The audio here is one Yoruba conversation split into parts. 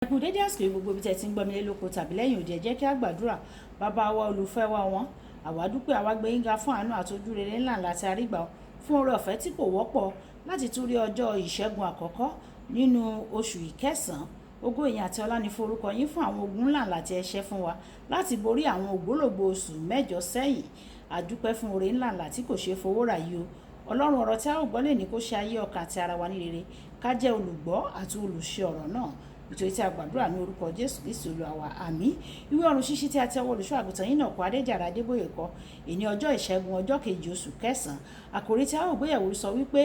Ẹ kú dédé àsìkò yìí, gbogbo ibi tí ẹ ti ń gbọ́ mi lé lóko tàbí lẹ́yìn òde. Ẹ jẹ́ kí a gbàdúrà. Bàbá wa, olùfẹ́ wa wọ́n, àwa dúpẹ́, àwa gbé yín ga fún àánú àti ojú rere ńlá ńlá tí a rí gbà, fún oore ọ̀fẹ́ tí kò wọ́pọ̀ láti tún rí ọjọ́ ìṣẹ́gun àkọ́kọ́ nínú oṣù ìkẹsàn-án. Ògo, ìyìn àti ọlá ni fún orúkọ yín fún àwọn ogun ńlá ńlá tí ẹ ṣẹ́ fún wa láti borí àwọn ògbólógbòó oṣù 8 sẹ́yìn. A dúpẹ́ fún oore ńlá ńlá tí kò ṣeé fowó rà yìí o. Ọlọ́run, ọ̀rọ̀ tí a ó gbọ́ lè ní kó ṣe ayé ọkàn àti ara wa ní rere, ká jẹ́ olùgbọ́ àti olùṣe ọ̀rọ̀ náà, nítorí tí a gbàdúrà ní orúkọ Jésù Kristi Olúwa wa, àmín. Ìwé ọ̀run ṣíṣí tí a ti ọwọ́ olùṣọ́ àgùntàn yìí náà kọ, Adéjàre Adébóyè kọ, èní ọjọ́ ìṣẹ́gun, ọjọ́ kejì oṣù kẹsàn-án. Àkòrí tí a ó gbéyẹ̀wò sọ wípé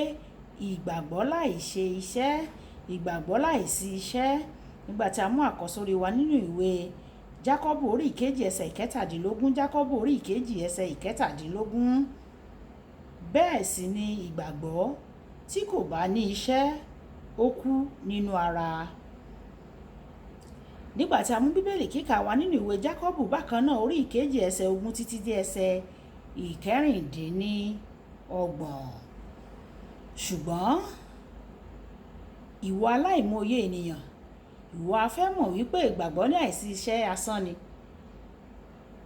ìgbàgbọ́ láì ṣe iṣẹ́, ìgbàgbọ́ láì sí iṣẹ́. Nígbà tí a mú àkọ́sórí wa nínú ìwé Jákọ́bù orí 2 ẹsẹ̀ 17, Jákọ́bù orí 2 ẹsẹ̀ 17: "Bẹ́ẹ̀ sì ni ìgbàgbọ́ tí kò bá ní iṣẹ́, ó kú nínú ara." Nígbà tí a mú Bíbélì kíkà wá nínú ìwé Jákọ́bù bákan náà, orí 2 ẹsẹ̀ 20 títí dé ẹsẹ̀ 26: "Ṣùgbọ́n ìwọ aláìmòye ènìyàn, ìwọ ha fẹ́ mọ̀ wípé ìgbàgbọ́ ní àìsí iṣẹ́ asán ni?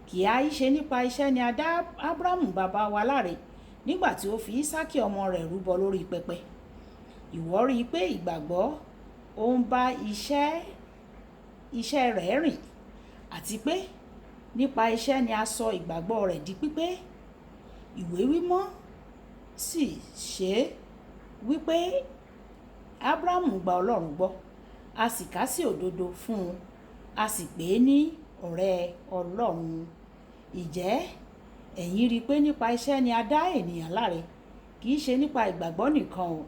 Kì í ṣe nípa iṣẹ́ ni a dá Abrahamu bàbá wa láre nígbà tí ó fi Ísákì ọmọ rẹ̀ rúbọ lórí pẹpẹ? Ìwọ rí i pé ìgbàgbọ́ ó ń bá iṣẹ́ rẹ̀ rìn, àti pé nípa iṣẹ́ ni a sọ ìgbàgbọ́ rẹ̀ di pípé. Ìwé Mímọ́ sì ṣe wípé Abrahamu gba Ọlọ́run gbọ́, a sì kà sí òdodo fún un, a sì pè é ní ọ̀rẹ́ Ọlọ́run. Ìjẹ́ ẹ̀yin rí i pé nípa iṣẹ́ ni a dá ènìyàn láre, kì í ṣe nípa ìgbàgbọ́ nìkan o?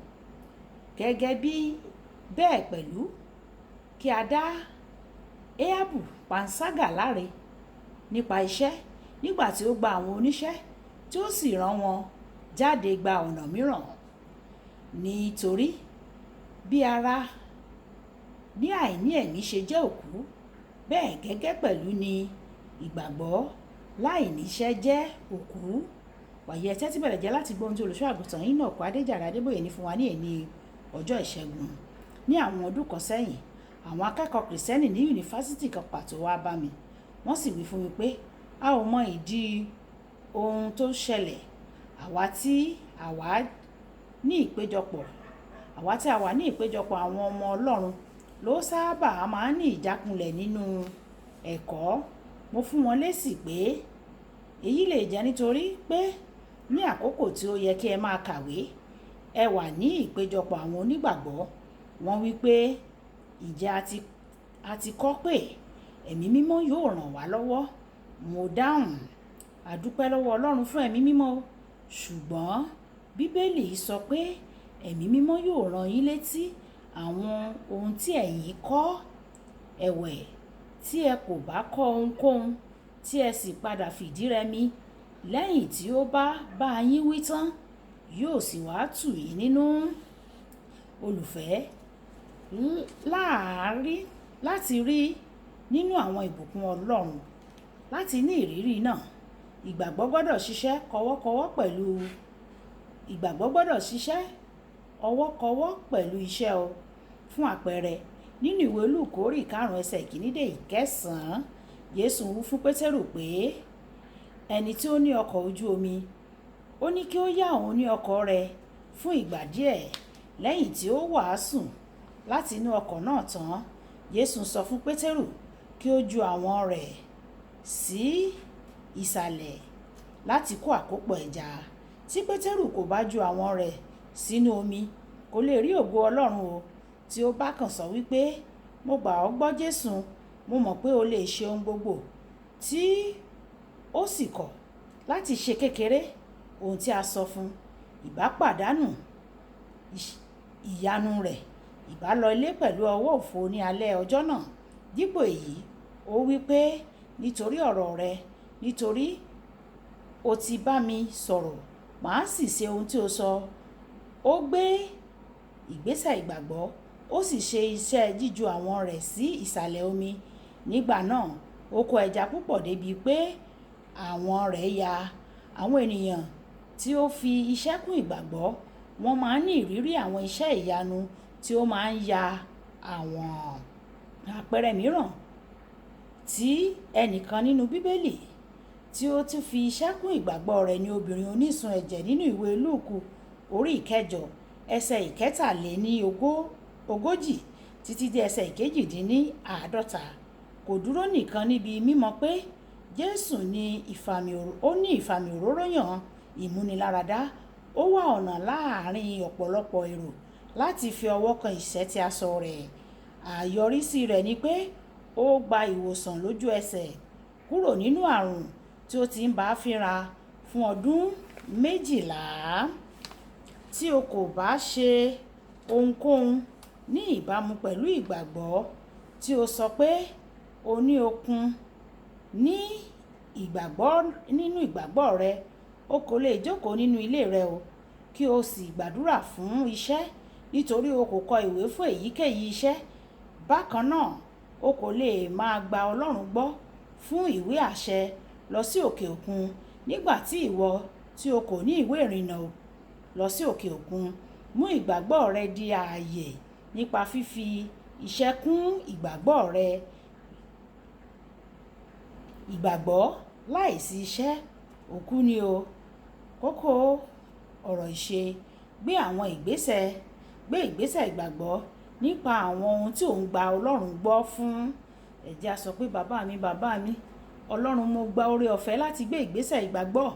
Gẹ́gẹ́ bí bẹ́ẹ̀ pẹ̀lú kí a dá Ahabu panṣágà láre nípa iṣẹ́ nígbà tí ó gba àwọn oníṣẹ́ tí ó sì rán wọn jáde gba ọ̀nà mìíràn. Nítorí bí ara ní àìní ẹ̀mí ṣe jẹ́ òkú, bẹ́ẹ̀ gẹ́gẹ́ pẹ̀lú ni ìgbàgbọ́ láìníṣẹ́ jẹ́ òkú." Wàyí, ẹ tẹ́tí bẹ̀rẹ̀ jẹ́ láti gbọ́ ohun tí olùṣọ́ àgùntàn yín náà kọ́, Adéjàre Adébóyè, ní fún wa ní èní ọjọ́ ìṣẹ́gun. Ní àwọn ọdún kan sẹ́yìn, àwọn akẹ́kọ̀ọ́ Kìrìsìtẹ́nì ní yunifásítì kan pàtó wá bá mi. Wọ́n sì wí fún mi pé, "A ò mọ ìdí ohun tó ṣẹlẹ̀. Àwa tí a wà ní ìpéjọpọ̀ àwọn ọmọ Ọlọ́run ló sábà máa ń ní ìjákulẹ̀ nínú ẹ̀kọ́." Mo fún wọn lésì pé èyí lè jẹ́ nítorí pé ní àkókò tí ó yẹ kí ẹ máa kàwé, ẹ wà ní ìpéjọpọ̀ àwọn onígbàgbọ́. Wọ́n wí pé, "Ìjẹ́ a ti kọ́ pé Ẹ̀mí Mímọ́ yóò ràn wá lọ́wọ́?" Mo dáhùn, "A dúpẹ́ lọ́wọ́ Ọlọ́run fún Ẹ̀mí Mímọ́ o. Ṣùgbọ́n Bíbélì sọ pé Ẹ̀mí Mímọ́ yóò rán yín létí àwọn ohun tí ẹ̀yin kọ́. Ẹ̀wẹ̀, tí ẹ kò bá kọ́ ohunkóhun tí ẹ sì padà fìdí rẹmi lẹ́yìn tí ó bá bá yín wí tán, yóò sì wá tù yín nínú." Olùfẹ́, láàárín láti rí nínú àwọn ìbùkún Ọlọ́run, láti ní ìrírí náà, ìgbàgbọ́ gbọ́dọ̀ ṣiṣẹ́ kọ̀wọ̀kọ̀wọ̀ pẹ̀lú ìgbàgbọ́ gbọ́dọ̀ ṣiṣẹ́ ọwọ́kọwọ́ pẹ̀lú iṣẹ́ o. Fún àpẹẹrẹ, nínú ìwé Lúùkù orí 5 ẹsẹ̀ 1 dé 9, Jésù wí fún Pétérù pé ẹni tí ó ní ọkọ̀ ojú omi, ó ní kí ó yá òun ní ọkọ̀ rẹ̀ fún ìgbà díẹ̀. Lẹ́yìn tí ó wàásù láti inú ọkọ̀ náà tán, Jésù sọ fún Pétérù kí ó ju àwọn rẹ̀ sí ìsàlẹ̀ láti kó àkópọ̀ ẹja. Tí Pétérù kò bá ju àwọn rẹ̀ sínú omi, kò lè rí ògo Ọlọ́run o. Tí ó bá kàn sọ wípé, "Mo gbà ọ́ gbọ́, Jésù, mo mọ̀ pé o lè ṣe ohun gbogbo," tí ó sì kọ̀ láti ṣe kékeré ohun tí a sọ fún, ìbá pàdánù ìyanu rẹ̀, ìbá lọ ilé pẹ̀lú ọwọ́ òfo ní alẹ́ ọjọ́ náà. Dípò èyí, ó wí pé, "Nítorí ọ̀rọ̀ rẹ, nítorí o ti bá mi sọ̀rọ̀, màá sì ṣe ohun tí o sọ." Ó gbé ìgbésẹ̀ ìgbàgbọ́, ó sì ṣe iṣẹ́ jíju àwọn rẹ̀ sí ìsàlẹ̀ omi. Nígbà náà, ó kó ẹja púpọ̀ débi pé àwọn rẹ̀ ya. Àwọn ènìyàn tí ó fi iṣẹ́ kún ìgbàgbọ́, wọ́n máa ń ní ìrírí àwọn iṣẹ́ ìyanu tí ó máa ń ya àwọn. Àpẹẹrẹ mìíràn tí ẹnìkan nínú Bíbélì tí ó tún fi iṣẹ́ kún ìgbàgbọ́ rẹ̀ ni obìnrin onísun ẹ̀jẹ̀ nínú ìwé Lúùkù orí 8, ẹsẹ̀ 43 títí dé ẹsẹ̀ 48. Kò dúró nìkan níbi mímọ̀ pé Jésù ní ìfàmì, ó ní ìfàmì òróró yàn ìmúniláradá. Ó wá ọ̀nà láàárín ọ̀pọ̀lọpọ̀ èrò láti fi ọwọ́ kan ìṣẹ́tí aṣọ rẹ̀. Àyọrísí rẹ̀ ni pé ó gba ìwòsàn lójú ẹsẹ̀ kúrò nínú àrùn tí ó ti ń bá fínra fún ọdún 12. Tí o kò bá ṣe ohunkóhun ní ìbámu pẹ̀lú ìgbàgbọ́ tí o sọ pé o ní okun ní ìgbàgbọ́ nínú ìgbàgbọ́ rẹ, o kò lè jókòó nínú ilé rẹ o kí o sì gbàdúrà fún iṣẹ́ nítorí o kò kọ ìwé fún èyíkéyìí iṣẹ́. Bákan náà, o kò lè máa gba Ọlọ́run gbọ́ fún ìwé àṣẹ lọ sí òkè òkun nígbà tí ìwọ tí o kò ní ìwé ìrìnnà lọ sí òkè òkun. Mú ìgbàgbọ́ rẹ di ààyè nípa fífi iṣẹ́ kún ìgbàgbọ́ rẹ. Ìgbàgbọ́ láìsí iṣẹ́ òkú ni o. Kókó ọ̀rọ̀ ìṣe: gbé àwọn ìgbésẹ̀, gbé ìgbésẹ̀ ìgbàgbọ́ nípa àwọn ohun tí ò ń gba Ọlọ́run gbọ́ fún. Ẹ jẹ́ a sọ pé bàbá mi, bàbá mi, Ọlọ́run, mo gba oore ọ̀fẹ́ láti gbé ìgbésẹ̀ ìgbàgbọ́.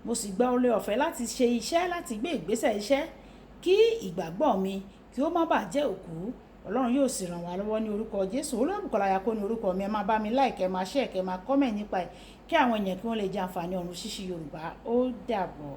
Mo sì gba oore ọ̀fẹ́ láti ṣe iṣẹ́, láti gbé ìgbésẹ̀ iṣẹ́ kí ìgbàgbọ́ mi kí ó má bàá jẹ́ òkú. Ọlọ́run yóò sì ràn wá lọ́wọ́ ní orúkọ Jésù. Olúwabùkọ́lá Ayako ní orúkọ mi. Ẹ máa bá mi like, ẹ máa share, kẹ máa comment nípa ẹ̀ kí àwọn èèyàn kí wọ́n lè jẹ àǹfààní ọ̀run ṣíṣí Yorùbá. Ó dàbọ̀.